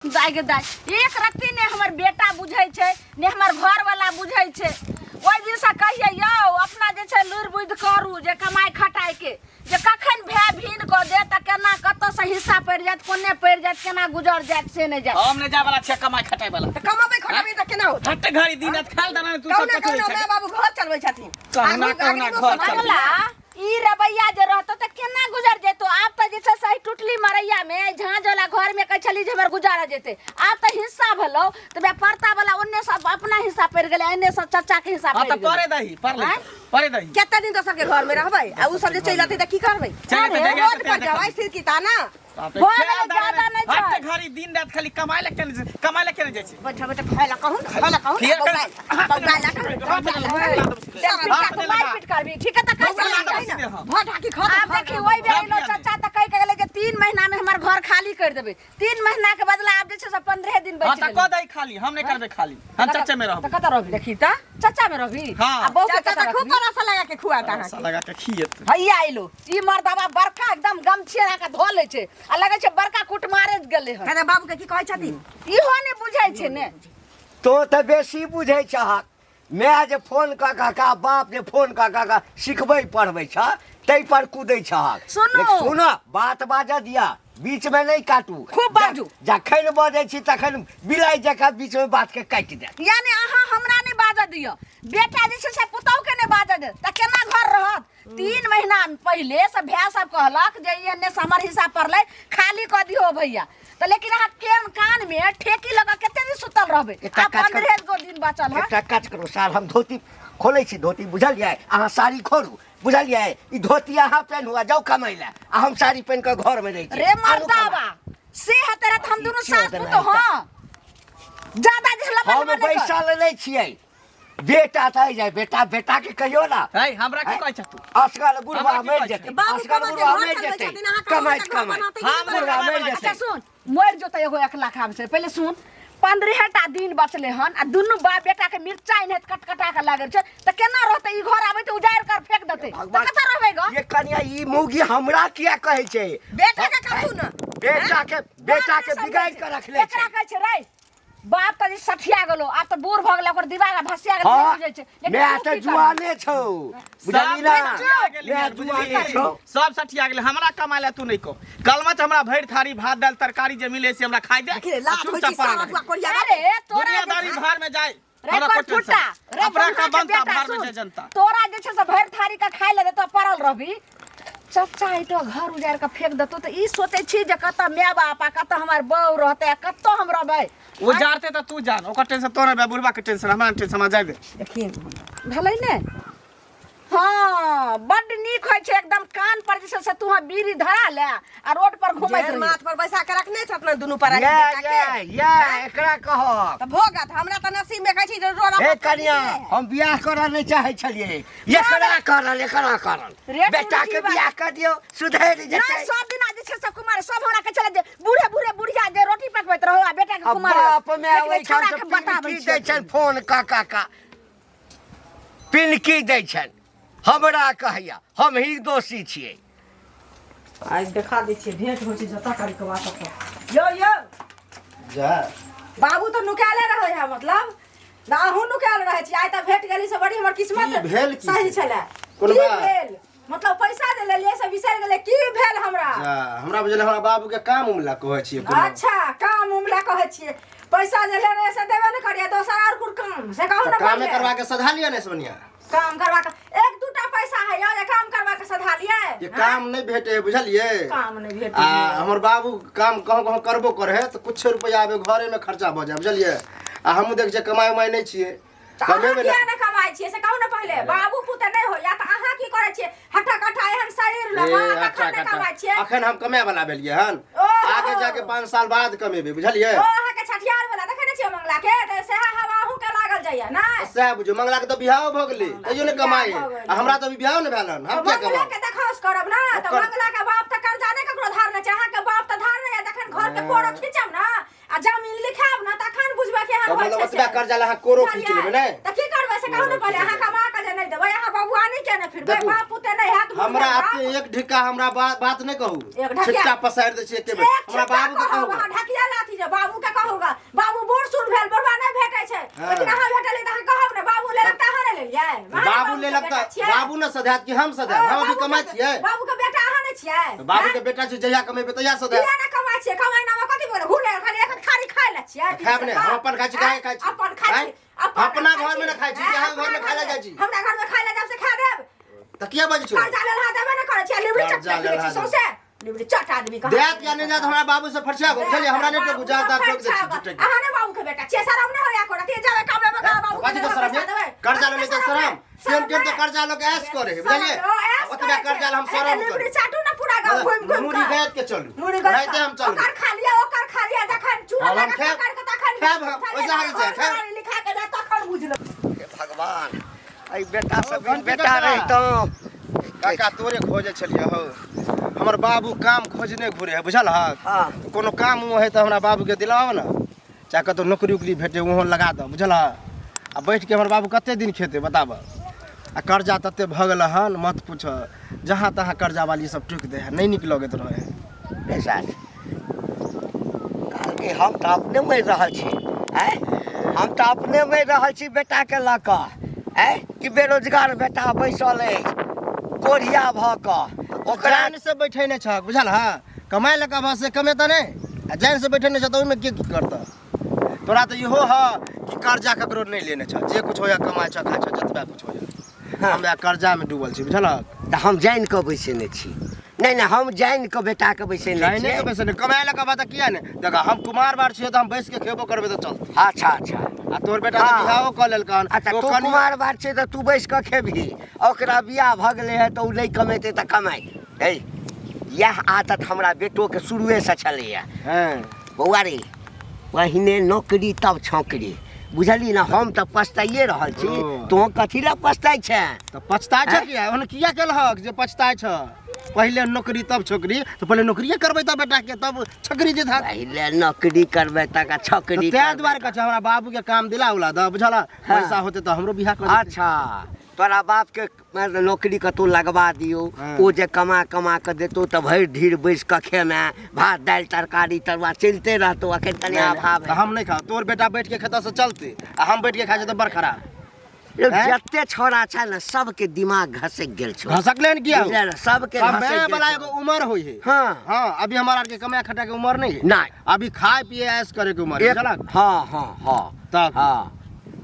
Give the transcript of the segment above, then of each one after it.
दाय गे दाय, एक रत्ती ने हमर बेटा बुझै छै ने हमर घरवाला बुझै छै। ओहि दिनसँ कहियै यौ अपना जे छै लुरि बुद्धि करू जे कमाइ खटाइके, जे कखन भाय भिन कऽ देत तऽ केना कतऽसँ हिस्सा पड़ि जायत, कोने पड़ि जायत, केना गुजर जायत से नहि जायत। हम नहि जाय वाला छियै कमाइ खटाइ वाला। तऽ कमाबै खटाबै तऽ केना होतै? हट घड़ी दिन राति खायल दाना तू सब कहुना कथी कहुना छै? माय बाबू घर चलबै छथिन। कहुना आगू- कहुना आगू घर सब चलबै। अगला ई रवैया जे रहतो तऽ केना गुजर जेतो? आब तऽ जे छै सही टुटली मरैया में झाँझ वाला घर में कहै छली जे हमर गुजारा जेते, आब तऽ हिस्सा भेलौ तऽ बे परता वाला ओन्ने सब अपना हिस्सा पड़ि गेलै, एन्ने सब चचा के हिस्सा हाँ पड़ि तऽ गेलै। परे दही परले आँय? परे दही। कते दिन दोसर के घर में रहबै आ उ सब जे चलि अतै तऽ की करबै? चलि अतै, अरे, जगह रोड तऽ पर तें जबै सिरकी ताना। बाप रे, भऽ खेल गेलै, दाना जादा नहि छै। हट घड़ी दिन राति खाली कमाइ लए केने जाइ- कमाइ लए केने जाइ छै। बैठ बैठ खाय ला कहू ने, खाय ला कहू ने, फिर बौआ बौआ ला कहू ने, हाथ बौआ ला। पिटा के मारि पीट करबी, ठीक है? तऽ कहै बौआ ला छलै कहू ने, भऽ ढाकी खा आब देखी ओहि बेर एलो चाचा तऽ कहि के गेलै जे 3 महीना में हमर घर खाली कर देबै। 3 महीना के बदला आब जे छै से 15 दिन हाँ बचि तऽ गेलै। कऽ दही खाली, हम नहि करबै खाली, हम चचे में रहबै। तऽ कतऽ रहबी? देखी तऽ चचा में रहबी? हाँ। आ बहू के चाचा कतऽ तऽ खूब रखबी? बड़ा लगा के खुआता रसा अहाँके। लगा के खियत। हैया अइलो ई मर्दबा बड़का एकदम गमछी लगा के धो लै छै आ लगै छै बड़का कुटमारे गेलै हन। दादा बाबू के की कहै छथिन? इहो नहि बुझै छै ने। तो तऽ बेसी बुझै छहक। माय जे फोन कऽ कऽ का बाप जे फोन कऽ कऽ का सिखबै पढ़बै छ ताहि पर कूदै छहक। सुनू। लेकिन सुन, बात बाजऽ दिअ, बीचमे नहि काटू। खूब बाजू। जखन बजै छी तखन बिलाइ जकाँ बीचमे बातके काटि देत। यानी अहाँ हमरा नहि बाजऽ दिअ, बेटा जे छै से पुतहु के नहि बाजऽ देत तऽ केना घर रहत? 3 महीना पहिले से भाय सब कहलक जे ई एन्ने से हमर हिस्सा पड़लै, खाली कऽ दियौ भैया, तऽ लेकिन अहाँ केन कान में ठेकी लगा कते दिन सुतल रहबै? एकटा आब काज करू। 15 गो दिन बचल है। एकटा काज करू सार, हम धोती खोलै छी, धोती बुझलियै, अहाँ साड़ी खोलू बुझलियै, ई धोती अहाँ पेन्हू आ जाउ कमाइ लए, आ हम साड़ी पहिन कऽ घरमे रहै छी। रे आनू कमाइ। मर्दाबा से हेतै रह तऽ हम दुनू की सास देना पुतोह, एकटा? हँ ज्यादा जे लम्बा हम लम्बा नहि कर। बैसल नहि छियै, बेटा तऽ जाय, बेटा बेटा के कहियो ना। है हमरा की कहै छ तू? असगर बुढ़वा हमरा की मरि कहै जेतै। छै? बाबू असगर कमाते बुढ़वा घर मरि चलबै जेतै छथिन, अहाँ कमाइत कमाते घर कमाइत बनाते हम बुढ़वा कमाइ मरि वाला जेतै। अच्छा सुन, मरि जेतै एगो 1 लाख आबै छै। पहिले सुन, 15 टा दिन बचले हन आ दुनू बाप बेटा के मिर्चा एनाहिते कटकटा के लागल छै तऽ केना रहतै? ई घर आबै तऽ उजाड़ि कर फेंक देतै तऽ भगवान। कतऽ रहबै ग? ये कनिया ई मौगी हमरा किया कहै छै? बेटा के कहू ने। बेटा के, बेटा के बाप नहि बिगाड़ि समझै के छै। रखले एकरा छै। कहै छै रे बाप तऽ जे सठिया गेलो, आब तऽ बूढ़ भऽ गेलै, ओकर दिमाग आब भसिया गेलै, हाँ, नहि बुझै छै। लेकिन मैं तू तऽ की करबही? जुआने छौ बुझली ना, सब सठिया गेलै मैं यार, जुआने बुझली? छौ। सब सठिया गेलै। हमरा कमाइ लए तू नहि कह, कलमच हमरा भरि थारी भात दालि तरकारी जे मिले से हमरा खाइ दे देखी रे, लात आ होइ छै चुपचाप पड़ा सारा रह। दुआ कोरिया अरे तोरा जे दुनियादारी भार में जाए, रे हमरा पर कोई टेंशन फुटा, नहीं। रे अपना बंधा का के बनता बेटा भार में सुन, जाए जनता। तोरा जे छै से भरि थारी के खाइ लए देतौ पड़ल रहबी। चचा ई तो घर उजाड़ि के फेंक देतौ तऽ ई सोचै छी जे कतऽ माय बाप आ कतऽ हमर बहू रहतै आ कतऽ हम रहबै। उजाड़ते तऽ तू जान, ओकर टेंशन तोरा बे, बुढ़बा के टेंशन हमरा टेंशन, हमरा जाय दे। देखिए भेलै ने? हाँ बड्ड नीक होइ छै एकदम कान पर जे छै से तू बीड़ी धरा ले आ रोड पर घुमैत जेहन रही। माथ पर बैसा के रखने छ अपना दुनू परानी ये बेटा ये के। ये एकरा कहक तऽ भोगत हमरा तऽ नसीब में कहै छी जे रोड़ा हे पर कनिया, निकले है। हम बियाह करऽ नहि चाहै छलियै, एकरा करल एकरा करल रे बेटा के तुलसी बा- बियाह कर दियौ सुधरि नहि जेतै। सब दिना जे छै से कुमार सब हमरा के छलै जे बूढ़े बूढ़े बुढ़िया जे रोटी पकबैत रहो आ बेटा के आ कुमार बाप माय लेकिन ओहिठाम छौड़ा से के बताबै पिनकी छै। दै छनि फोन कऽ कऽ कऽ पिनकी दै छनि, हमरा कहैया हम ही दोषी छियै। आइ देखा दै छियै, भेंट होइ छै जतऽ करी के बात ततऽ। यौ यौ जा बाबू तऽ नुकायले रहै है, मतलब ना अहूँ नुकायल रहै छी। आइ तऽ भेट गेली से बड़ी हमर किस्मत की भेल की सही से? छलै। कोन की बात? भेल मतलब पैसा दे लेलियै से बिसरि गेलै, की भेल हमरा? जा हमरा बुझल हमरा बाबू के काम उम ला कहै छियै कोनो। अच्छा काम उम ला कहै छियै, पैसा जे लेने से देबे ने करियै, दोसर आर कुछ काम से कहू तऽ ने। कामे पहिले। करवा के सधा लिअ ने सोनिया। काम करवा के एक दूटा पैसा है यौ जे काम करवा के सधा लियै? ये काम नहीं भेटे है बुझलियै? काम नहीं भेटे आ हमर बाबू काम कहूँ कहूँ करबो करे है तऽ कुछ रुपया आबे घरे में खर्चा भऽ जाय बुझलियै? आ हमहूँ देख छियै कमाइ उमाइ नहि छियै। तऽ अहाँ कमेबे किया ने नहि कमाइ छियै से कहू ने पहिले। बाबू पुते नहि होइया तऽ अहाँ की करै छियै? हट्ठा कट्ठा एहन शरीर लऽ ए, कऽ हट्ठा तखन नहि कट्ठा। कमाइ छियै? अखन हम कमाय वाला भेलियै हन, ओहो। आगे जाके 5 साल बाद कमेबै बुझलियै? ओ अहाँके छठियार वाला देखै नहि छियै मंगला के, तऽ सएह हवा अहूँ के लागल जाइया नहि? सएह बुझियौ, मंगला के तऽ बियाहो भऽ गेलै तैयो नहि कमाइ बियाह भऽ गेलै। आ हमरा तऽ अभी बियाहो नहि भेल हन, हम तऽ किया मंगला कमाउ? के देखौस करब ने तऽ ओकर- मंगला के बाप तऽ कर्जा नहि ककरो धारने छै, अहाँके बाप तऽ धारने यऽ। जखन घर के कोरो खींचब ने आ जमीन लिखायब ने तखन बुझबै केहन तऽ होइ मतलब छै ओतबा से। कर्जा लए अहाँ कोरो खींच बुझलियै? लेबै नहि? तऽ की करबै से कहू ने कोरो पहिले। खींच अहाँ लेबै। कमा कऽ जे नहि देबै, अहाँ बबुआनी के ने फिरबै देखू, बाप पुते नहि हैत बुझबै हमरा बाप। आपके एक ढिक्का हमरा बात नहि कहू। एक ढकिया। छिट्टा पसारि दै छी एके बेर। एक हमरा छिट्टा बाबू के कहब, कहू। अहाँ ढकिया लाथी जे बाबू के कहूगा बाबू बूढ़ सूढ़ भेल बुढ़वा नहि भेटै छै। हाँ। लेकिन अहाँ भेटल तऽ अहाँ कहब ने बाबू लेलक तऽ अहाँ नहि लेलियै। अहाँ बाबू के लेलक बेटा तऽ छियै। बाबू ने सधायत कि हम सधायब? हम अभी बाबू के कमाइ छियै। बाबू के बेटा अहाँ नहि छियै। बाबू के बेटा छै, जहिया कमेबै तहिया सधायब। किया नहि कमाइ छियै? कमाइ नामे कथी बोले घूरे खाली एक थारी खाइ ले छियै। खायब नहि, हम अपन खाइ छी, काहे खाइ छी? अपन खाइ छी। आँय? अपना घरमे नहि खाइ छी, अहाँ घरमे खाइ लए जाइ छी। हमरा घरमे खाइ लए जाब से खा देब। तऽ किया बजै छी? कर्जा लेलहा देबे नहि करै छियै, लिबड़ी चट कर्जा पियै छी लेलहा सौंसे। लिबड़ी चट आदमी कहाँ देत या नहि देत हमरा बाबू से फरछिया गो बुझलियै? हमरा नहि टोकू, जा जा टोक दै छी झूठे के। अहाँ ने बाबू के बेटा छियै, शरम नहि होया करत जाबे कमेबे करा बाबू के कथी के शरम पैसा ये? देबै। कर्जा लेले तऽ शरम? सेम केम तऽ कर्जा लऽ के ऐश करे है, बुझलियै? ओतबे कर्जा लऽ हम शरम लिबड़ी करू। चाटू ने पूरा गाँव घुमि घुमि मुड़ी कऽ। गायत के चलू। मुड़ी गायत राइते हम चलू। ओकर खा लिअ, ओकर खा लिअ, जखन चूड़ा हम लागत खायब। तकर के तखन खायब हम, ओहिसँ आगे छै, खायब। लिखा के जाय तखन बुझलो। हे भगवान, एहि बेटा से घंटी बेटा ककरा? रहितहुँ। काका तोरे खोजे छलियै हौ। हमर बाबू काम खोजने घुरे है, बुझल हक? हाँ। कोनो काम ओ है तऽ हमरा बाबू के दिलाओ ने, चाहे कतौ नौकरी उकरी भेटे ओहो लगा दऽ, बुझल हक? आ बैठ के हमर बाबू कते दिन खेतै बताबऽ? आ कर्जा तते भऽ गेल हन मत पूछ, जहाँ तहाँ कर्जा वाली सब टोकि दै है, नहि नीक लगैत रहै है। पैसा कहलकै हम तऽ अपने मरि रहल छी। आँय, हम तऽ अपने मरि रहल छी बेटाके लऽ कऽ। आँय, कि बेरोजगार बेटा बैसल अछि कोढ़िया भऽ कऽ। ओकरा जान से बैठे नहि छहक, बुझल हँ? कमाइ लए कहबह से कमेतऽ नहि, आ जान से बैठे नहि छह तऽ ओहिमे के की करतऽ? तोरा तऽ इहो ह कि कर्जा ककरो नहि लेने छह, जे कुछ होइए कमाइ छह खाइ छह जतबा कुछ होइए। हाँ। हमरा कर्जामे डूबल छी, बुझलक? तऽ हम जानि कऽ बैसेने छी। नहि नहि, हम जानि कऽ बेटाके बैसेने जानि छियै। कऽ बैसेने, कमाइ लए कहबह तऽ किया नहि? देख, हम कुमार बार छियै तऽ हम बैस के खेबो करबै तऽ चलतै। अच्छा अच्छा। आ तोहर बेटा तऽ हाँ। बियाहो कऽ लेलकन। अच्छा, तो तू कनि- कुमार बार छै तऽ तू बैस कऽ खेबही, ओकरा बियाह भऽ गेलै हँ तऽ ओ नहि कमेतै तऽ कमाइ। है, इएह आदत हमरा बेटोके शुरुएसँ छलैए। हँ। बौआ रे, पहिने नौकरी तब छौकरी, बुझली ने? हम तऽ पछताइए रहल छी। ओ। तोँ कथी लए पछताइ छेँ? तऽ पछताइ छ किया? ओहन किया केलहक जे पछताइ छ? पहिले नौकरी तब छोकरी, तऽ पहिले नौकरिए करबै तब बेटाके तब छोकरी देता। पहिले नौकरी करबै तकर छौकरी। ताहि दुआरे कहै छै हमरा बाबूके काम दिला उला दऽ, बुझल? पैसा होतै तऽ हमरो बियाह कऽ देतै। अच्छा, तोरा बापके मतलब नौकरी कतहु लगवा दियौ। हाँ। ओ जे कमा कमा कऽ देतौ तऽ भरि धीर बैस कऽ खेमे, भात दालि तरकारी तरुआ चलिते रहतौ। अखन तनि नहि, अभाव तऽ हम नहि खाब। तोहर बेटा बैठ के खेतऽ से चलतै, आ हम बैठ के खाइ छियै तऽ बड़ खराब। यौ, हैं? जते छौड़ा छै ने सबके दिमाग घसकि गेल छौ। घसकले हन किया? बुझलियै ने, सबके कमाए घसकि गेल वाला छौ। एगो उमर होइ है। हाँ। हाँ, अभी हमारा आर के कमाए खटा के उमर नहीं है। नहीं। अभी खाए पिए ऐश करे के उमर है, एक बुझलक? हाँ हाँ हाँ। तब। हाँ,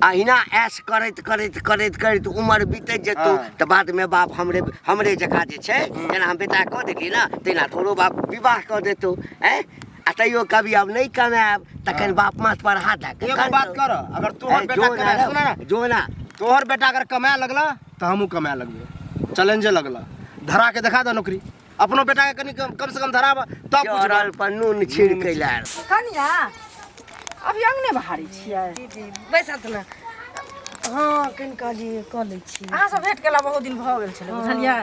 अहिना ऐश करैत करैत करैत करैत उमर बीतैत जेतौ। हाँ। तऽ बादमे बाप हमरे हमरे जकाँ जे छै, जेना हम बेटा कऽ देलियै ने तहिना तोरो बाप विवाह कऽ देतौ। आँय, आ तैयो कभी आब नहि कमायब तखन बाप माथ पर हाथ धऽ कऽ एगो कानतौ। बात कर, अगर तोहर ए, बेटा जो ना कमाए, रौ, सुना ना, जो ना। तोहर बेटा अगर कमाए लगला तऽ हमहूँ कमाए लगबै। चैलेंजे लगला, धरा के देखा दे नौकरी अपनो बेटा के, कनी कम से कम धराब तब कुछ चढ़ल पर नून छिड़कै लए। कनिया, अभी अंगने बहारै छियै? दीदी बैसत ने। हँ, कनि कहलियै कऽ लै छी। अहाँ सब भेंट केला बहुत दिन भऽ गेल छलै, बुझलियै?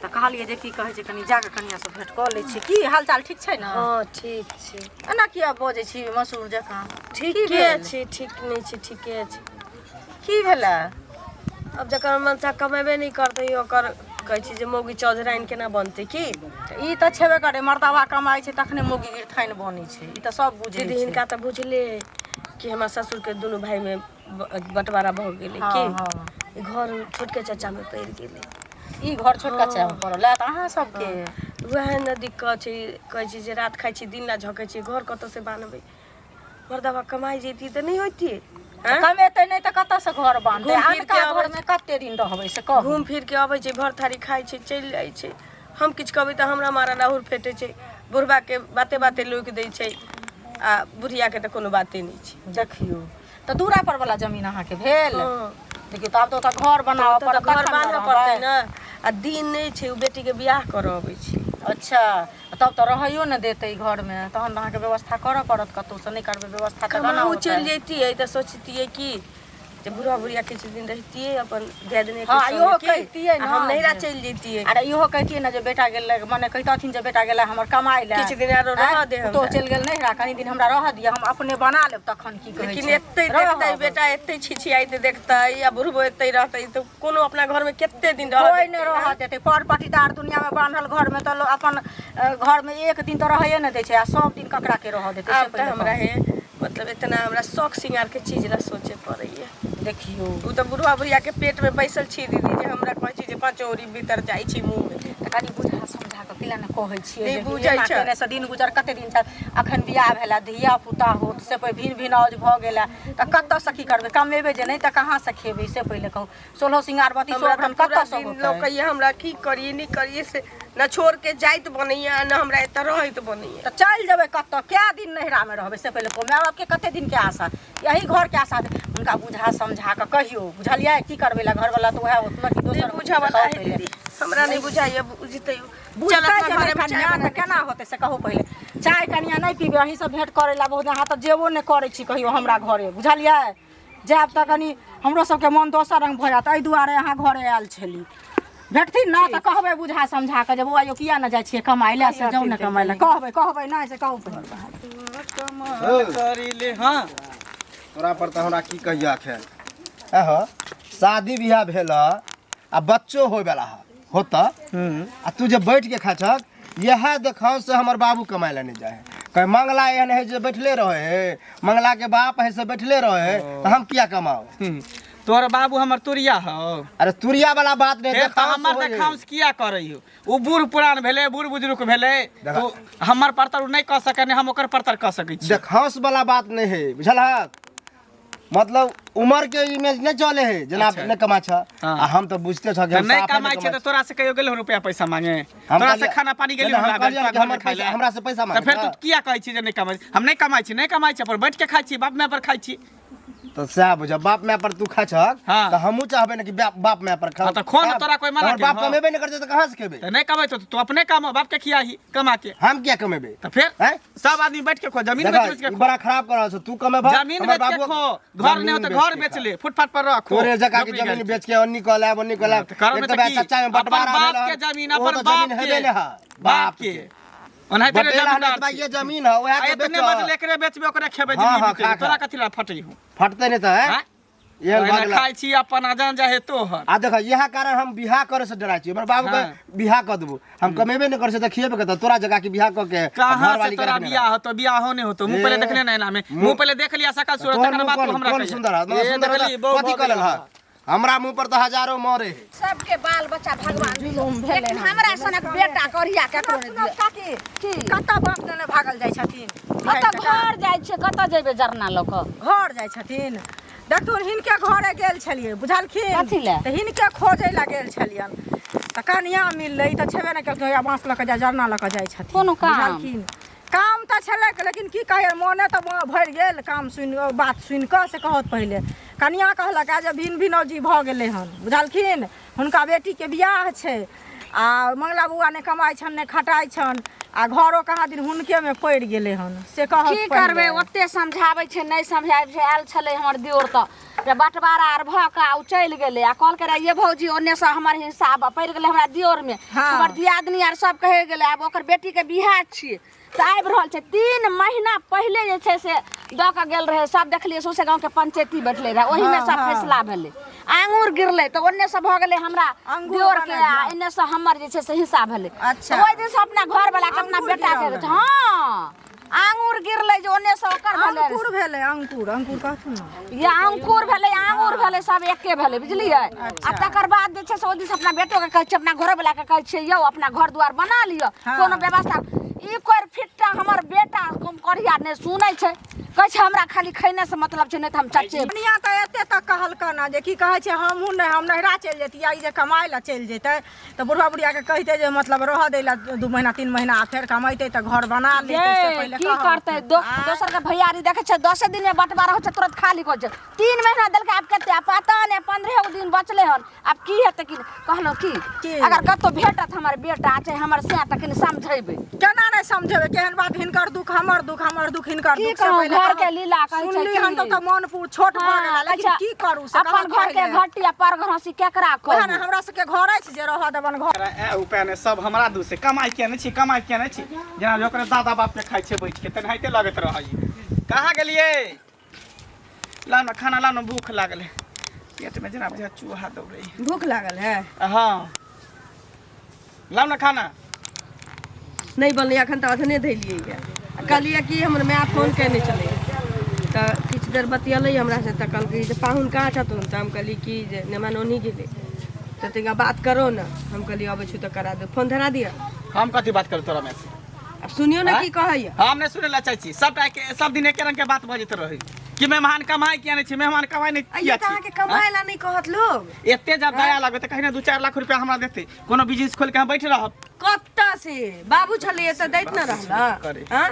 तऽ कहलियै जे की कहै छै, कनि जाकऽ कनिया से भेंट कऽ लै छी। की हाल चाल ठीक छै ने? हँ, ठीक छै। एना किया बजै छी मसूर जकाँ? ठीके भेल? छी, ठीक नहि छी, ठीके छी। की भेलै? आब जकर मनसा कमेबे नहि करतै, ओकर कहै छी जे मौगी चौधराइन केना बनतै की? ई तऽ छेबे करै, मर्दाबा कमाइ छै तखने मौगी गिरथाइन बनै छै, ई तऽ सब बुझै दीदी छै। हिनका तऽ बुझले अइ कि हमरा ससुरके दुनू भाइमे बँटवारा भऽ गेलै। हँ की हँ। ई घर छोटके चाचामे पड़ि गेलै। ई घर छोटका चाय पड़ल है तऽ अहाँ सबके वएह ने दिक्कत छै। कहै छी जे रात खाइ छी दिन ला झकै छी, घर कतऽसँ बान्हबै? मर्दाबा कमाइ जैती तऽ नहि होइतियै? आँय? कमेतै नहि तऽ कतऽसँ घर बान्हतै? घूम फिर अनका के अबै घरमे कते दिन रहबै से कहू। घूम फिर के अबै छै, भर थारी खाइ छै, चलि जाइ छै। हम किछु कहबै तऽ हमरा मारा राहुल फेटै छै, बुढ़बाके बाते बाते लोकि दै छै, आ बुढ़ियाके तऽ कोनो बाते नहि छै। देखियौ तऽ दूरा पर वाला जमीन अहाँके भेल। हँ। देखियौ तऽ आब तऽ ओतऽ घर बनाबऽ ओतऽ तऽ पड़त घर तखन ने बान्हऽ रहबै। पड़तै ने। आ दिन नहि छै, ओ बेटीके बियाह करऽ अबै छै। अच्छा, तब तऽ रहैयो ने देतै घरमे, तहन तऽ अहाँके व्यवस्था करऽ पड़त कतहुसँ। नहि करबै व्यवस्था तऽ केना कमाहु होतै? चलि जैतियै तऽ सोचतियै कि जे बुढ़वा बुढ़िया किछु दिन रहितियै अपन दियादनी के हाँ, संग इहो की, कहितियै आ ना हम नैहरा जे- चलि जैतियै। अरे इहो कहितियै ने जे बेटा गेलै, मने कहितथिन जे बेटा गेलै हमर कमाइ लए, किछु दिन आरो रहऽ दे पुतोहु हमरा। चलि गेल नैहरा, कनि दिन हमरा रहऽ दिअ, हम अपने बना लेब तखन की कहै लेकिन छै। एते रहब। देखतै बेटा, एते छिछियाइत देखतै आ बुढ़बो एते रहतै तऽ कोनो अपना घरमे कते दिन रहऽ कोइ देतै? नहि रहऽ देतै। पर पटीदार दुनियामे बान्हल घरमे तऽ लोक अपन घरमे एक दिन तऽ रहैए नहि दै छै, आ सब दिन ककरा के रहऽ देतै से आब तऽ पहिले हमरा कहू। हे मतलब इतना हमरा शौक सिंगार के चीज ला सोचे पड़ैया। देखियौ ओ तऽ बुढ़वा बुढ़िया के पेट में बैसल छी दीदी, जे हमरा कहै छी जे पाँचो औरी भीतर जाइ छी मुँह में। तऽ कनि बुझा समझा कऽ किला ने कहै छियै नहि जे कि बुझै एना छै। केने से दिन गुजर कते दिन तक, अखन बियाह भेला, धिया पुता होत, से पर भिन भिनाउज भऽ गेला तऽ कतऽसँ की करबै? कमेबै जे नहि तऽ कहाँसँ खेबै से पहिले कहू। सोलहो सिंगार बत्ती हमरा सोभरन तऽ पूरा कतऽसँ दिन होतै? लौकैया हमरा की करियै नहि करियै से न छोड़ के जाइत बनैया न हमरा एतऽ रहैत बनैया। तऽ चलि जेबै कतऽ? कए दिन नैहरामे रहबै से पहिले कहू। माय बापके कते दिनके आशा, यही घरके आशा। हुनका बुझा समझा कऽ कहियौ, बुझलियै? की करबै ला घरवला तऽ उएह होत ने कि नहि दोसर बुझऽ वाला होत है पहिले। दीदी, हमरा नहि बुझाइया, बुझतै चल बुझतै अपना जे नहि घरेमे चाय कनिया बना तऽ केना होतै से कहू पहिले। चाय कनिया नहि पीबै, अहीं सब भेंट करै ला बहुत, अहाँ तऽ जेबो नहि करै छी कहियो हमरा घरे, बुझलियै? जायब तऽ कनि हमरो सबके मन दोसर रंग भऽ जायत, एहि दुआरे अहाँ घरे आयल छली। भेटथिन ने तऽ कहबै बुझा समझा कऽ जे बौआ यौ किया ने जाइ छियै कमाइ लए, से जाउ ने कमाइ लए। कहबै, कहबै नहि से कहू पहिले। करीले हाँ तोरा पर तऽ हमरा की कहिया एखन एह शादी बियाह भेल ह आ बच्चो होय वाला ह होत आ तू जे बैठ के खाइ छक, इएह देखाउ से हमर बाबू कमाय लए नहि जाइ है। कहीं मंगला एहन है जे बैठले रहे है, मंगला के बाप है से बैठले रहे है, तऽ हम किया कमाउ? तोहर बाबू हमर तुरिया हौ? अरे तुरिया वाला बात नहीं, फेर तऽ देखाउ हमर से होय। देखाउस किया करै हो? ओ बूढ़ पुरान भेलै, बूढ़ बुजुर्ग भेलै, देखा। तो हमर परतर उ नहि कऽ सकै, नहि हम ओकर परतर कऽ सकै छी। देखाउस वाला बात नहीं है, बुझलहक? मतलब उमर के इमेज नहीं चले है जेना अच्छा। नहीं कमा छ। हाँ। आ हम तऽ बुझते छ कि तऽ हम नहि साफे कमाइ छै तऽ तोरा से कहियो गेलौ रुपया पैसा मांगे? हम तोरा से कहलियै- खाना पानी गेली नहि, हम हमरा कहलियै तोरा कि हमर घरमे खाइ पैसा- लए? हमरा से पैसा तऽ मांगे फेर छ। तू किया कहै छी जे नहि कमाइ छी? हम नहि कमाइ छी, नहि कमाइ छी, अपन बैठ के खाइ छी, बाप माय पर खाइ छी। तऽ सएह बुझ, बाप माय पर तू खाइ छहक हाँ। तऽ हमहूँ चाहबै ने कि बाप माय पर खाउ। हाँ, तऽ खो ने, तोरा कोइ मना हमर बाप केलकौ? कमेबे नहि करतै तऽ कहाँ से खेबै? तऽ नहि कमेतौ तऽ तू अपने कमा, बाप के खियाही कमा के। हम किया कमेबै? तऽ फेर हैं? सब आदमी बैठ के खो, जमीन देखा, बेच बेच के ई खो। बड़ा खराब कर रहल छौ। तू कमेबह, जमीन हमर बेच के बाबू खो, घर नहि होतै जमीन घर बेच के बेच खा। ले, फुटपाथ पर रह खो। तोरे जगह के झोपड़ी जमीन गाड़ी। बेच के अन्नी कऽ लायब, अन्नी कऽ लायब। तऽ करब एक नहि तऽ तऽ वएह की? चच्चा में अपन बंटवारा बाप भेल के हन, जमीन, ओहो अपन तऽ बाप जमीन के। हेबे नहि है। बाप के ओनाहिते बटेला जमीनदार हन एतबा छी। ये जमीन है, ओएह आ के एतने बेच। बचल एकरे बेचबे, ओकरे खेबै, हाँ, जिंदगी हाँ, बीतेबै। खा, खा। तोरा कथी ला फटै हूँ? फटतै नहि तऽ हैं? हैं? एहन ओहिना भऽ गेलै। खाइ छी अपन अजान जाहे तोहर। आ देख, इएह कारण हम बियाह करे से डराइ छी। हमर बाबू के हाँ। बियाह कऽ देबो, हम कमेबे नहि करै छी तऽ खिएबे कतऽ? तोरा जगह के बियाह कऽ के आ कहाँ से घरवाली के तोरा रखने बियाह होतो? बियाह हो नहि होतो। मुँह ए, पहिले देखने नहि एना में, मुँह पहिले देख लिया सकल सूरत, तोहर तकर मुँह बाद तू कोन हमरा कोन कहिया। सुंदर है? ए, सुंदर देखली, बहु कथी भऽ कऽ गेल। लेलहक? हमरा मुँह पर तऽ हजारो मरे है। सबके बाल बच्चा भगवान जुलुम भेलै लेकिन हन। हमरा सनक बेटा करिया केकरो नहि सुनब दिअ। काकी, की? कतऽ बाप देने भागल जाइ छथिन? कतऽ घर जाइ छियै, कतऽ जेबै जरना लऽ कऽ? घर जाइ छथिन। देखथुन, हिनके घरे गेल छलियै, बुझलखिन? कथी लए? तऽ हिनके खोजै लए गेल छलियनि तऽ कनिया मिललै तऽ छेबे नहि केलखिन। हैया बाँस लऽ कऽ जाइ, जरना लऽ कऽ जाइ छथिन। कोनो काम? बुझलखिन? काम तऽ छलै, लेकिन की कहियै, मोने तऽ भरि गेल काम सुनि, बात सुनि कऽ। से कहत पहिले कनिया कहलक जे भिन भिनौजी भऽ गेलै हन, बुझलखिन? हुनका बेटीके बियाह छै आ मंगला बौआ नहि कमाइ छनि, नहि खटाइ छनि, आ घरो कहाँ दिन हुनकेमे पड़ि गेलै हन, से कहत की करबै? ओते समझाबै छै, नहि समझाबै छै। आयल छलै हमर दियोर तऽ रे बँटवारा आर भऽ कऽ आ ओ चलि गेलै आ कहलकै रे ये भौजी, ओन्नेसँ हमर हिस्सा पड़ि गेलै हमरा दियोरमे। हाँ। हमर दियादनी आर सब कहि गेलै, आब ओकर बेटीके बियाह छियै तऽ आबि रहल छै। 3 महीना पहिले जे छै से दऽ कऽ गेल रहै। सब देखलियै, सौंसे गाँवके पंचायती बैठलै रहै, ओहिमे हाँ, सब हाँ। फैसला भेलै। आङुर गिरलै तऽ ओन्नेसँ भऽ गेलै हमरा अंगूर दियोरके बना आ दियौ। एन्नेसँ हमर जे छै से हिस्सा भेलै। अच्छा। तऽ ओहि दिनसँ अपना घरवलाके, अपना अंगूर बेटाके गिरल रहै। हँ, आङुर गिरलै जे ओन्नेसँ ओकर भेलै। अंकुर भेलै, अंकुर, अंकुर कहथुन ने। या अंकुर भेलै, आङुर भेलै, सब एके भेलै, बुझलियै? आ तकर बाद जे छै से ओहि दिनसँ अपना बेटोके कहै छियै, अपना घरोवलाके कहै छियै, यौ अपना घर दुआर बना लिअ। हाँ। कोनो व्यवस्था ई कोइ फिट्टा हमर बेटा करिया नहि सुनै छै। कहै छै हमरा खाली खैने से मतलब छै, नहि तऽ हम चचे। कनिया तऽ एते तक कहलकन हँ जे की कहै छै, हमहूँ नहि, हम नैहरा चलि जैतियै, ई जे कमाइ लए चलि जेतै तऽ बुढ़वा बुढ़ियाके कहितै जे मतलब रहऽ दै लए 2 महीना 3 महीना, आ फेर कमेतै तऽ घर बना लेतै, से ये पहिले की कहब। करतै? दोसर के भैयारी देखै छै, 10 दिन में बंटवारा होइ छै, तुरंत खाली कऽ छै। 3 महीना देलकै, आब कते आब पता नहि, 15 दिन बचलै हन, आब की हेतै की नहि। कहलहुँ की की? अगर कतौ भेटत हमर बेटा चाहे हमर सैं तऽ कनि समझेबै। केना नहि समझेबै? केहन बात? हिनकर दुख हमर दुख, हमर दुख हिनकर की दुख, से कहूँ पहिले घर घर के लीला कहै छै सुनली हन की? तऽ मन पूर छोट भऽ हाँ, गेला लेकिन अच्छा, की करू से अपन कहत घर के पहिले। घटी आ पर घर हंसी केकरा ओएह ने कहू हमरा सबके घर अछि जे रहऽ देबन घर ए उपाय नहि सब हमरा दूसे कमाइ किया नहि छी कमाइ किया नहि छी जेना जे ओकरे दादा बाप के खाइ छै बैठ के तेनाहिते लगैत रहै कहाँ गेलियै ला ना खाना ला ना भूख लागल है पेट में जेना बुझा चूहा दौड़ै भूख लागल है हाँ लाउ ना खाना नहि बनलै एखन तऽ अधने धैलियै आ कहलियै कि हमर माय फोन केने छलै तऽ किछु देर बतियलै हमरासँ तऽ कहलकै जे पाहुन कहाँ छथुन तऽ हम कहलियै कि जे नेमान ओन्ही गेलै तऽ तनिका बात करो ने हम कहलियै अबै छी तऽ करा दे फोन धरा दिअ हम कथी बात करू तोरा में से आब सुनियौ ने की कहैया हम नहि सुनै लए चाहै छी सबटा के सब दिन एके रंग के बात बजैत रहै कि मेहमान कमाइ किया नहि छी मेहमान कमाइ नहि आइयो किया तऽ छी अहाँके कमाइ ला नहि कहत लोग एते जब दया लागत तऽ कहीं ना 2-4 लाख रुपया हमरा देते कोनो बिजनेस खोल के हम बैठ रहब कतऽ से बाबू छलै तऽ दैत ने रहला करे। आँ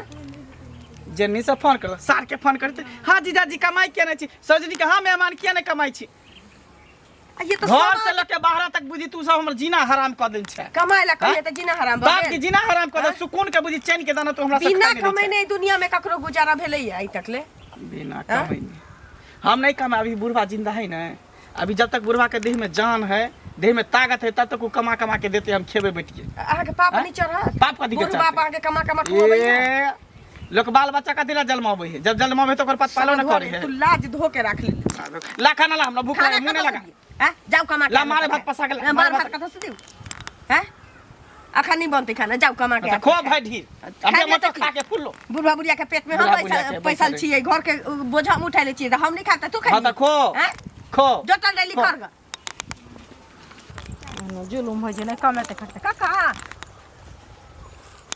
जेन्नी से फोन कर सार के फोन करते हाँ जीजाजी कमाइ किया नहि छी सजनी के हाँ मेहमान किया नहि कमाइ छी आ ये तऽ घर सब से लऽ के बाहर तक बुझी तू सब हमर जीना हराम कऽ देल छै कमाइ ला कहिए आँ? तऽ जीना हराम भऽ बाप के गेल जीना हराम कऽ दे सुकून के बुझी चैन के दाना तू हमरा से बिना खाइ नहि दै छै। कमेने ई दुनिया में ककरो गुजारा भेलैया आइ तक ले बिना कमेने हम नहीं कमाए अभी बुढ़वा जिंदा है ना अभी जब तक बुढ़वा के देह में जान है देह में ताकत है तब तक वो कमा कमा के देते हम खेबे बैठिए अहाँके पाप आँ? नहीं चढ़त पाप कथी के बूढ़ बाप चढ़तै? अहाँके कमा कमा खुअबैया ए लोक बाल बच्चा कथी ला जन्माबै है जब जन्माबै तो ओकर पास पालो न करे है तू लाज धो के राख ले ला खाना ला हमरा भूख खाना लागे मुंह नहीं कतऽ लगा से दियौ? आँ? जाउ कमा के ला आनू मारे तऽ भात पसा के ला, ला, मारे मार भात भात कतऽ से दियौ हैं अखन नहीं बनतै खाना जाउ कमा के तो आनू। खो भाई ढीर खा अब ले मतो तऽ की? खा के फुल लो बुढ़वा बुढ़िया के पेट में हम बुढ़ा बुढ़िया पैसा के पैसल बैसल छियै घर के बोझा हम उठा लै छियै तऽ हम नहीं खाब तऽ तू हां खाबी तो खो खो जोतल डेली खो। कर ग जुलुम होइ छै नहि कमेतै खटतै काका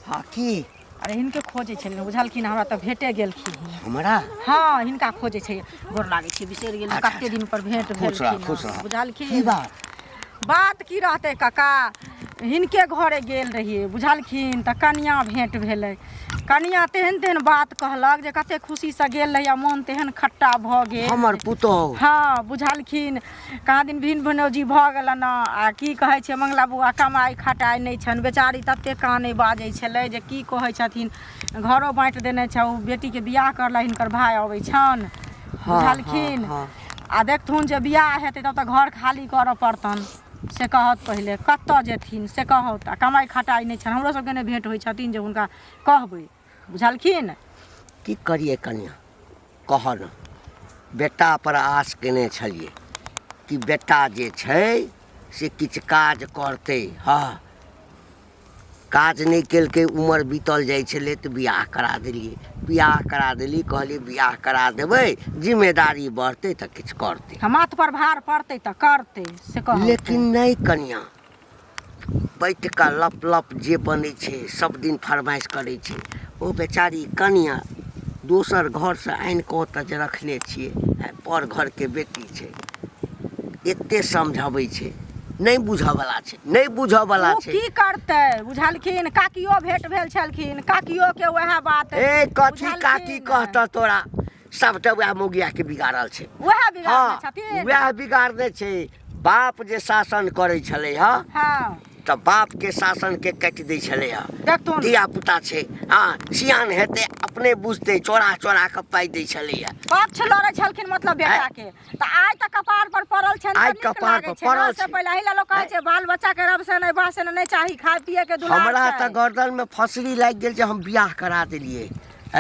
हँ की अरे हिनके खोजै छलियै बुझलखिन हमरा तऽ भेटे गेलखिन हमरा हँ हिनका खोजै छै गोर लागै छै बिसरि गेलियै अच्छा, कते दिन पर भेंट खुश रह भेलखिन खुश रह बुझलखिन की बात बात की रहतै काका हिनके घरे गेल रहियै बुझलखिन तऽ कनिआँ भेँट भेलै कनिआँ तेहन तेहन बात कहलक जे कते खुशीसँ गेल रहियै आ मोन तेहन खट्टा भऽ गेल हमर पुतोहु हँ बुझलखिन कहाँ दिन भिन भिनौजी भऽ गेलनि आ की कहै छै मंगला बौआ कमाइ खटाइ नहि छनि बेचारी ततेक कानै बाजै छलै जे की कहै छथिन घरो बाँटि देने छै ओ बेटीके बियाह करला हिनकर भाय अबै छनि बुझलखिन हँ। आ देखथुन जे बियाह हेतै तब तऽ घर खाली करऽ पड़तनि से कहत पहिले कतऽ जेथिन से कहत आ कमाइ खटाइ नहि छनि हमरो सबके नहि भेँट होइ छथिन जे हुनका कहबै बुझलखिन की करियै कनिया कहऽ ने बेटा पर आस केने छलियै कि बेटा जे छै से किछु काज करतै हँ काज नहि केलकै उमर बीतल जाइ छलै तऽ बियाह करा देलियै बियाह करा देलियै कहलियै बियाह करा देबै जिम्मेदारी बढ़तै तऽ किछु करतै आ माथ पर भार पड़तै तऽ करतै से कहत लेकिन नहि कनिया बैठ कऽ लप लप जे बनै छै सब दिन फरमाइश करै छै ओ बेचारी कनिया दोसर घरसँ आनि कऽ ओतऽ जे रखने छियै आँय, पर घरके बेटी छै एते समझबै छै नहि बुझऽवला छै नहि बुझऽवला ओ छै की करतै बुझलखिन काकियो भेंट भेल छलखिन काकियो के वएह बात ए कथी बुझलखिन? काकी कहतऽ तोरा सबटा वएह मौगियाके बिगाड़ल छै वएह बिगाड़ने हँ छथिन वएह बिगाड़ने छै बाप जे शासन करै छलै हँ हँ तऽ बापके शासनके काटि दै छलै हँ देखथुन धिया पुता छै हँ सियान हेतै अपने बुझतै चोरा चोरा कऽ पाइ दै छलैया पक्ष लड़ै छलखिन मतलब बेटा के तऽ आइ तऽ कपार पर पड़ल छनि आइ तऽ नीक कपार लागै पर छै ने पड़ल से छै। पहिले एहि लए लोक कहै छै बाल बच्चा के रब से नहि बाह से नहि चाही खाय पिए के दुलार हमरा छै तऽ गर्दनमे फसरी लागि गेल जे हम बियाह करा देलियै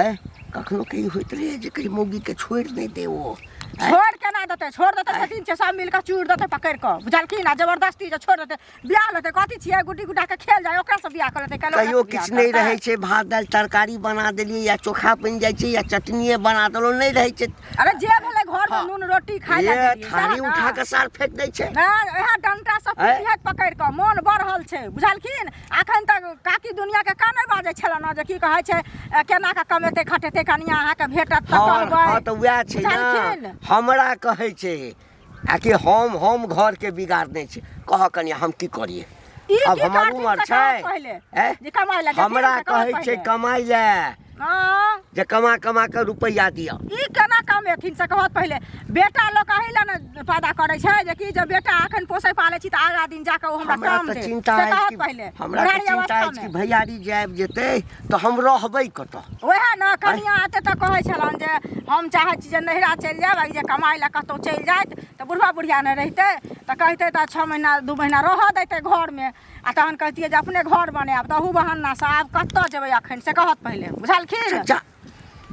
आँय कखनो के ई होइत रहैए जे कहीं मौगीके छोड़ि नहि दे ओ छोड़ केना देतै छोड़ देतै सतीन छै सब मिल कऽ चूड़ देतै पकड़ि कऽ बुझलखिन आ जबरदस्ती जे छोड़ देतै बियाह लेतै कथी छियै गुड्डी गुड्डा के खेल जाय ओकरा से बियाह कऽ लेतै काल्हि ओकरा कहियो से बियाह किछु नहि करतै। रहै छै भात दालि तरकारी बना देलियै या चोखा बनि जाइ छै या चटनिए बना देलहुँ नहि रहै छै अरे जे भेलै घर में हाँ। नून रोटी खाय लए ए देलियै, सएह थारी ने? उठा कऽ सार फेंक दै छै नहि इएह डंटा सब आँय? पीटिहत पकड़ि कऽ मोन बढ़ल छै बुझलखिन अखन तक काकी दुनिया के काने बाजै छल ने जे की कहै छै ए, केना कऽ कमेतै खटेतै कनिया अहाँके भेटत तऽ हँ कहबै हँ तऽ उएह छै ने बुझलखिन हमरा कहै छै आ कि हम हम घरके बिगाड़ने छी कहऽ कनिया हम की करियै ई आब की हमर करथिन उमर से छै कहत पहिले हैं? जे कमाइ लए जेथिन हमरा से कहत कहै छै पहिले। कमाइ लए हँ जे कमा कमा के रुपैआ दिअ ई केना कमेथिन से कहत पहिले बेटा लोक अही लए ने पैदा करै छै जे कि जे बेटा अखन पोसै पालै छी तऽ आगा दिन जाकऽ ओ हमरा हमरा काम तऽ देत चिन्ता से अछि कहत कि पहिले हमरा तऽ बुढ़ारी चिन्ता अछि अवस्थामे कि भैयारी जे आबि जेतै तऽ हम रहबै कतऽ वएह ने कनिया एते तऽ कहै छलनि जे हम चाहै छी जे नैहरा चलि जायब आ ई जे कमाइ लए कतहु चलि जाइत तऽ बुढ़बा बुढ़िया नहि रहितै तऽ कहितै तऽ छओ महीना दू महीना रहऽ दैतै घरमे आ तहन कहतियै जे अपने घर बनायब तऽ अहू बहानासँ आब कतऽ जेबै अखन से कहत पहिले बुझलखिन जा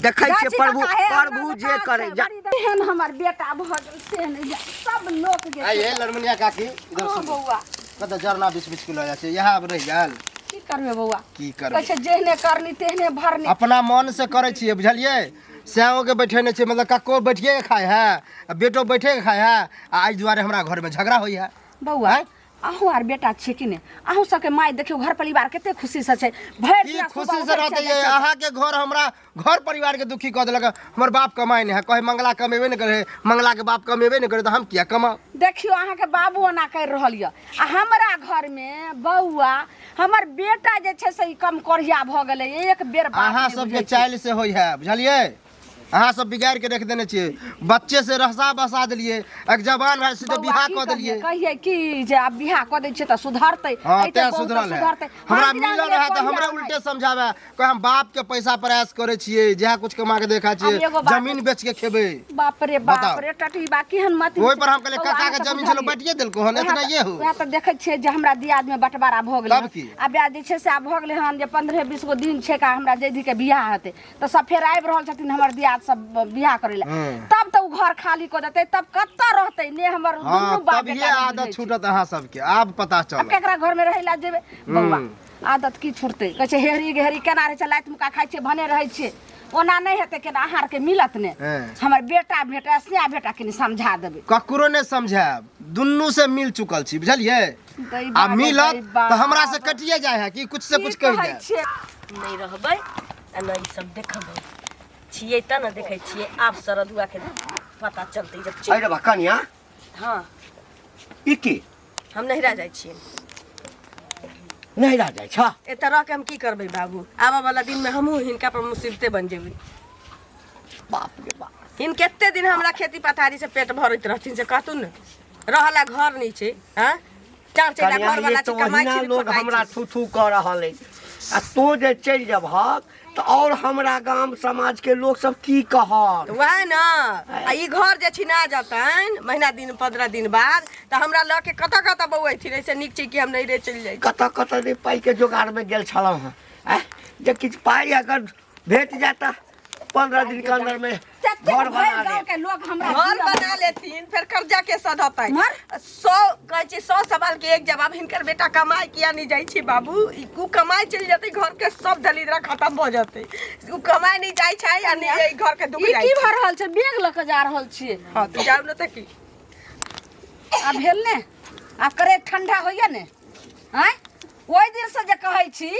देखै जाइ छियै छी प्रभु कका, हे हमरा प्रभु तऽ जे काज करै छै, जा बड़ी एहन हमर बेटा भऽ गेल से नहि जाय सब लोक जे आइए लड़मुनिया काकी इधर हँ सुनू बौआ कतऽ जरना बीच बीच के लऽ जाइ छै इएह आब रहि गेल की करबै बौआ की कहै करबै छै जेहने करनी तेहने भरनी अपना मन से करै छियै बुझलियै सएओ के बैठेने छियै मतलब कक्को बैठिए के खाइ है आ बेटो बैठे के खाइ है आ एहि दुआरे हमरा घरमे झगड़ा होइ है बौआ अहूँ आर बेटा छियै कि नहि अहूँ सबके माय देखियौ घर परिवार कते खुशी से छै भरि की दिना खुशी सुबह से उठै रहते छै, ये जाइ छै। अहाँके घर हमरा घर परिवार के दुखी कऽ देलक हमर बाप कमाइ नहि है कहे मंगला कमेबे नहि करे मंगला के बाप कमेबे नहि करे तऽ हम किया कमाउ देखियौ अहाँके बाबू ओना करि रहल यऽ आ हमरा घरमे बौआ हमर बेटा जे छै से ई कम कोढ़िया भऽ गेलै एक बेर बात अहाँ नहि सबके बुझै छै। चालि से होइ है बुझलियै अहाँ सब बिगाड़ के रख देने छियै बच्चे से रहसा बसा देलियै एक जवान भाई सीधे बौआ, बियाह की कऽ देलियै कहियै की जे आब बियाह कऽ दै छियै तऽ सुधरतै हाँ एहिते तें बहुत सुधरल है सुधरतै हमरा हम मिलल जानिए रहे तऽ कोढ़िया हमरे नहि। उल्टे समझावे कहे हम बाप के पैसा पर ऐश करे छियै जएह कुछ कमा के देखा आब एगो छियै बात- जमीन बेच के खेबै बाप रे बाप बताउ। रे टटीबा केहन मत ओहि पर हम कहलियै, काका के जमीन छलै, बाँटिए देलकौ हन, एतना ये हो। वएह तऽ देखै छियै जे हमरा दियाद में बंटवारा भऽ गेलै तब की? आब वएह जे छै से आब भऽ गेलै हन जे 15-20 गो दिन छै का हमरा जैधी के बियाह हेतै तऽ सब फेर आबि रहल छथिन हमर दियाद सब बियाह करै लए तब तऽ ओ घर खाली कऽ देतै तब कतऽ रहतै ने हमर हाँ दुनू बाप तब बेटा ये नहि आदत बुझै छै। छूटत अहाँ सबके आब पता आब चलत केकरा घरमे रहै लए जेबै बौआ आदत की छूटतै कहै छै हेरी घेरी केना रहै छै लाति मुक्का खाइ छियै भने रहै छियै ओना नहि हेतै केना अहाँ आरके मिलत ने हँ। हमर बेटा भेटा स्नेहा भेटा कनि समझा देबै ककरो नहि समझायब दुनू से मिल चुकल छी बुझलियै दै आ बा रे मिलत दै बा। तऽ हमरा से कटिए जाइ है कि कुछ से की कुछ कहि कहै जाय छियै नहि रहबै आ नहि ई सब देखबै छियै तऽ ने देखै छियै आब सरदुआके पता चलतै जब चलि अरे बा कनिया हँ ई की हम नहिरा जाइ छियै नहिरा जाइ छ एतऽ रह के हम की करबै बाबू आबऽ वाला दिनमे हमहूँ हिनका पर मुसीबते बन जेबै बाप रे बाप हिन कते दिन हमरा खेती पथारी से पेट भरैत रहथिन से कहतू ने रहला घर नहि छै हँ चार चैला कनिया घर वाला ये छै तऽ कमाइ ओहिना छी लोग खटाइ हमरा छी थू थू कऽ रहल अछि आ तू जे चलि जेबहक तऽ आओर हमरा गाम समाज के लोग सब की कहत वएह ने आ ई घर जे छिना जेतनि महीना दिन 15 दिन बाद तऽ हमरा लऽ के कतऽ कतऽ बौऐथिन एहिसँ नीक छै कि हम नैहरे चलि जाइ छी। कतऽ कतऽ नहि पाइके जोगाड़मे गेल छलहुँ हँ आँय जे किछु पाइ अगर भेट जाय तऽ 15 दिन के अंदर में ततेक घर भरि बना गाँव देब के लोग हमरा घर दिअ। बना लेथिन फेर कर्जा के सधतै मर। 100 कहै छै 100 सवाल के एक जवाब हिनकर बेटा कमाय किया नहि जाइ छै बाबू ई उ कमाय चलि जेतै घर के सब दलिदरा खत्म भऽ जेतै उ कमाय नहि जाइ छै आ नहि एहि घर के दुख ई जाइ की छै भऽ रहल छै बैग लऽ कऽ जा रहल छियै हँ तऽ जाउ ने तऽ की आब भेल ने आब करे ठंडा होइया ने आँय ओहि दिन से जे कहै छी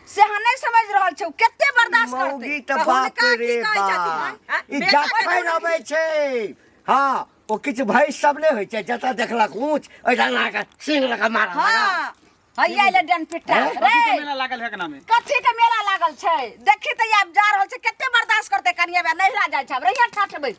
से अहाँ नहि समझ रहल छै ओ कते बर्दाश्त करतै मौगी तऽ तऽ बाप हुनका की रे कहै छथिन, बाप आँय? ई बेटा जखन अबै छै हँ ओ किछु भैंस सब नहि होइ छै जतऽ देखलक ऊँच ओहिठाम अहाँके सिंग लऽ कऽ मारऽ लागल हँ हैया अइले डेन पिट्टा हैं? रे कथी के मेला लागल है नामे कथी के मेला लागल छै देखी तऽ आब जा रहल छै कते बर्दाश्त करतै कनिया बे नहिरा जाइ छै आब रहिया ठाठबै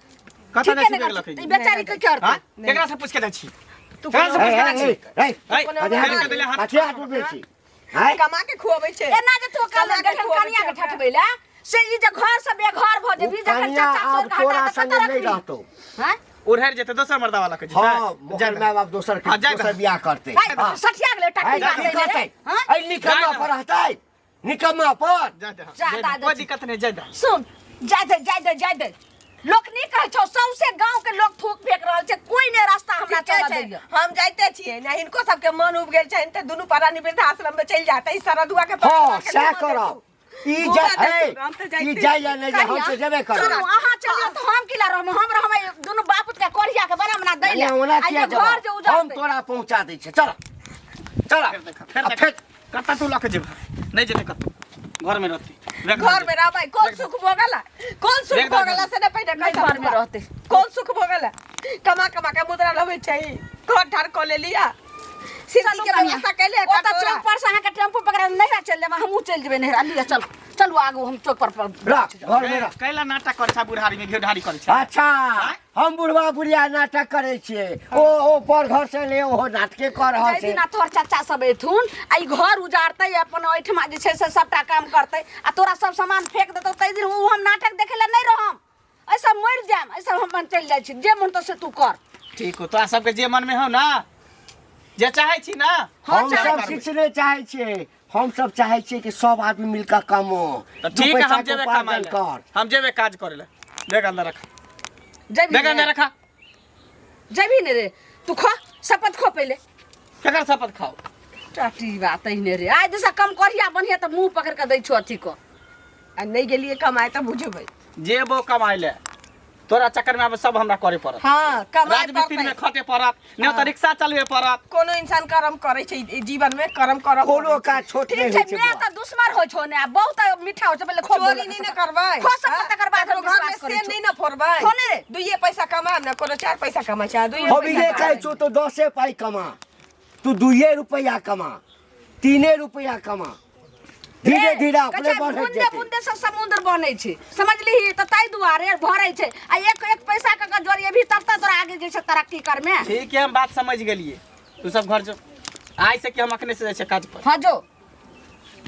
कतऽ ठीके जाइ छी नहि बैग करै लऽ के? छै। ई बेचारी के करतै हाँ केकरा से पूछ के जाइ छी केकरा से पूछ के जाइ छी ए, ए, ए, अरे फेर के देले हाथ कथी हाथ उठबै छी आँय? कमा के खुअबै छै एना जे तू कमा कल के गठन खुअबै कनिया छै के ठठबै ले से ई जे घर से बेघर भऽ ओ जेबही जखन कनिया चाचा आब सोर के तोरा हटा संगे कतऽ नहि रखबी रहतौ हैं उड़हर जेतै दोसर मर्दा वाला के जेतै हँ ओकर माय बाप दोसर के हाँ, जाय दोसर दे। बियाह करतै है, हँ। सठिया गेलै आँय, टट्टी की बाजै करतै हैं ऐ निकम्मा पर रहतै निकम्मा पर जा दे जा जा दा दे दे कोई दिक्कत नहीं जा दे सुन जाय दे जाय दे जाय दे लोक नहीं कहै छौ सौंसे गांव के लोग थूक फेंक रहल छै कोई ने रास्ता हमरा ठीके चलऽ छै, दैया हम जाइते छियै ने हिनको सबके मन उब गेल छनि तऽ दुनू प्राणी वृद्धाश्रम में चलि जाते ई सरदुआ के हँ परिवार के सएह घुमा करब देतू। ई घुमा जा देतू, ए, हम तऽ ई जाइते जाय या नहि जाय हम कहिया? तऽ जेबे करब सुनू अहाँ चलियौ तऽ हम की ला रहब हम रहबै दुनू बापुत के कोढ़िया के बना बना दै ले कनिया ओना आ किया जे घर जे जेबह हम उजड़तै तोरा पहुँचा दै छियै चल चल फेर देख फेर आ देख फेर कतऽ तू लऽ के जेबह नहीं जेतै कतौ घर में रहतै घर में रहबै कोन सुख भोगला कोन सुख देख, देख, भोगला से ने पहिने नहीं कह घर में रहतै कोन सुख भोगला कमा कमा के मुद्रा लबै छै घर ठार कऽ लेलिया सिरकी के व्यवस्था कैले ओ तऽ चौक पर से अहाँके टेम्पू पकड़ा नैहरा चलि जायब हमहूँ चलि जेबै नैहरा। लिअ चल, चलू आगू, हम चौक पर रख घर में रख। कैला नाटक करै छै बुढ़ारी में, घेढारी करै छै? अच्छा, हम बुढ़वा बुढ़िया नाटक करै छियै? ओ पर घर से ले ओहो नाटके कर रहल जाहि छै। दिना तोहर चाचा सब एथुन आ ई घर उजारतै, अपन ओहिठमा जे छै से सबटा काम करतै आ तोरा सब सामान फेंक देतौ, ताहि दिन ओ हम नाटक देखै लए नहि रहम। ऐसा मरि जायब, ऐसा हम अपन चलि जाइ छी। जे मन तो से तू कर। ठीक हो, तोरा सबके जे मन में हो ना, जे चाहै छी ना। हम सब किछु नहि चाहै छियै। हम सब चाहै छियै कि सब आदमी मिलकर कमो। तऽ दू ठीक है, पैसा हम के जेबै उपार्जन कमाइ लए। कर। हम जेबै काज करे लए। देख अंदर रख। जेबही देख अंदर ने? रखा। जेबही ने रे? तू खो, शपथ खो पहिले। केकर शपथ खाओ? टाटी बात ने रे, आइ दिशा कम करिया बढ़िया तऽ मुंह पकड़ के दै छौ अथी को। आ नहि गेलियै कमाए तऽ बुझबै। जेबो कमाइ लए, तोरा चक्कर में आब सब हमरा करे पड़त। हाँ, कमाए राजमिस्त्री में पड़तै। खटे पड़त, नहि तऽ रिक्शा चलबे पड़त। कोनो इंसान कर्म करै छै ई जीवन में, कर्म करऽ कोनो पड़ै छै। काज छोट ठीक नहि छै होइ छै मैं बौआ। तऽ दुश्मन होइ छौ ने, आ बहुत मीठा होइ छै। पहिले खो, चोरी नहि ने करबै। खो सब, हाँ? तकर बाद हम ककरो घर में विश्वास करै से छौ। नहि ने फोड़बै। खो ने रे। दुइये पैसा कमाब ने, कोनो चार पैसा कमाइ छै, आ दुइये हम पैसा इहे कहै कमाबै। छौ, तो 10 पाइ कमा, तू 2 रुपैआ कमा, 3 रुपैआ कमा, धीरे धीरे अपने कहे बढ़ैत बूंदे जेतै। बूंदे से समुद्र बनै छै, समझलिही? तऽ ताहि दुआरे भरै छै आ एक एक पैसा के के जोड़िएबही तब तऽ तोरा आगे जे छै तरक्की करमे। ठीक है, हम बात समझ गेलिए। तू सब घर जो, आइ से कि हम अखने से जाइ छियै काज पर। हाँ जो।